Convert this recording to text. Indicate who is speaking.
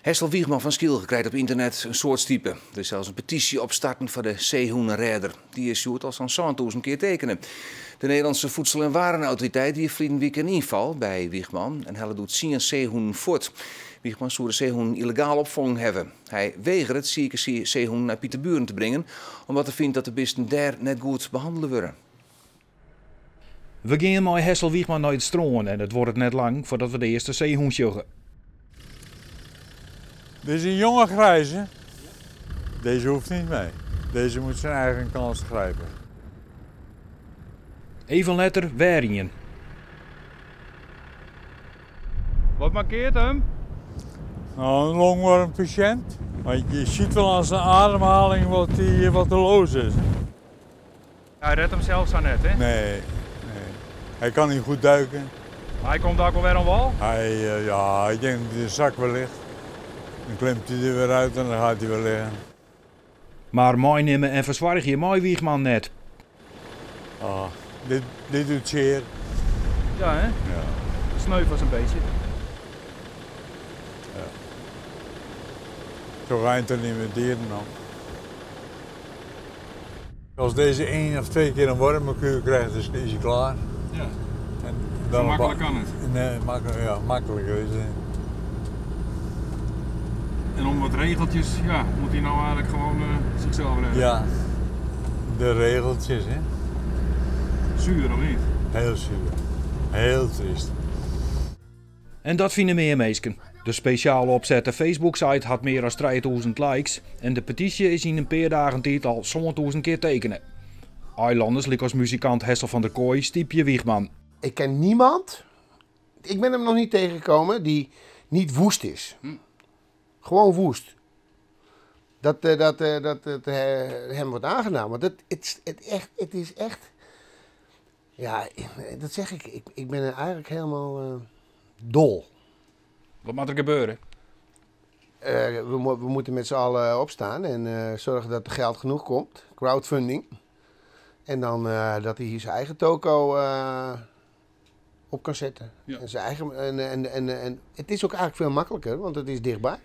Speaker 1: Hessel Wiegman fan Skylge krijt op ynternet in soad stipe. Der is sels in petysje opstarten foar de seehûnerêder. Dy is hjoed al sa'n 7000 kear tekene. De Nederlandse Voedsel en Warenautoriteit die ferline wike in ynfal by Wiegman en helle doe tsien seehûnen fuort. Wiegman soe de seehûnen yllegaal opfongen hawwe. Hy wegeret sike seehûnen nei Pieterburen te bringen, omdat er fynt dat de bisten dêr net goed behannele wurde.
Speaker 2: We gean mei Hessel Wiegman nei it strân en it duorret net lang foardat we de earste seehûn sjogge.
Speaker 3: Dit is een jonge grijze. Deze hoeft niet mee. Deze moet zijn eigen kans grijpen.
Speaker 2: Even letter wer ien.
Speaker 4: Wat mankearret him?
Speaker 3: Nou, een longwormpatiënt. Want je ziet wel aan zijn ademhaling wat, die, wat er los is.
Speaker 4: Hy rêdt himsels sa net, hè?
Speaker 3: Nee, nee. Hij kan niet goed duiken.
Speaker 4: Mar hy komt ek wol wer oan wâl?
Speaker 3: Hij, ja, ik denk dat de zak wel ligt. Dan klimt hij er weer uit en dan gaat hij weer liggen.
Speaker 2: Mar meinimme en fersoargje mei Wiegman net.
Speaker 3: Ah, dit, dit doet zeer.
Speaker 4: Ja, hè?
Speaker 3: Ja.
Speaker 4: Sneu foar sa'n bistje.
Speaker 3: Ja. Zo ga je toch niet met dieren om. Als deze één of twee keer een wormenkuur krijgt, is, is hij klaar.
Speaker 4: Ja.
Speaker 3: En
Speaker 4: Zo
Speaker 3: dan
Speaker 4: maklik kan it.
Speaker 3: Nee, makkelijk, ja, makkelijker is het.
Speaker 4: En om wat regeltjes, ja, moet hy no eigentlik gewoan sichsels rêde.
Speaker 3: Ja, de regeltjes, hè.
Speaker 4: Suer of net?
Speaker 3: Heel zuur. Heel triest.
Speaker 2: En dat fine mear minsken. De spesjaal opsette Facebook-site hat mear as 3000 likes en de petysje is yn in pear dagen tiid al 7000 kear tekene. Eilanners lykas muzikant Hessel van der Kooi stypje Wiegman.
Speaker 5: Ik ken niemand, ik ben hem nog niet tegengekomen, die niet woest is. Gewoon woest. Dat het hem wordt aangedaan. Want het is echt... Ja, dat zeg ik. Ik ben er eigenlijk helemaal dol.
Speaker 2: Wat moat der gebeuren?
Speaker 5: We moeten met z'n allen opstaan en zorgen dat er geld genoeg komt. Crowdfunding. En dan dat hij hier zijn eigen toko op kan zetten. En, zijn eigen, en het is ook eigenlijk veel makkelijker, want het is dichtbij.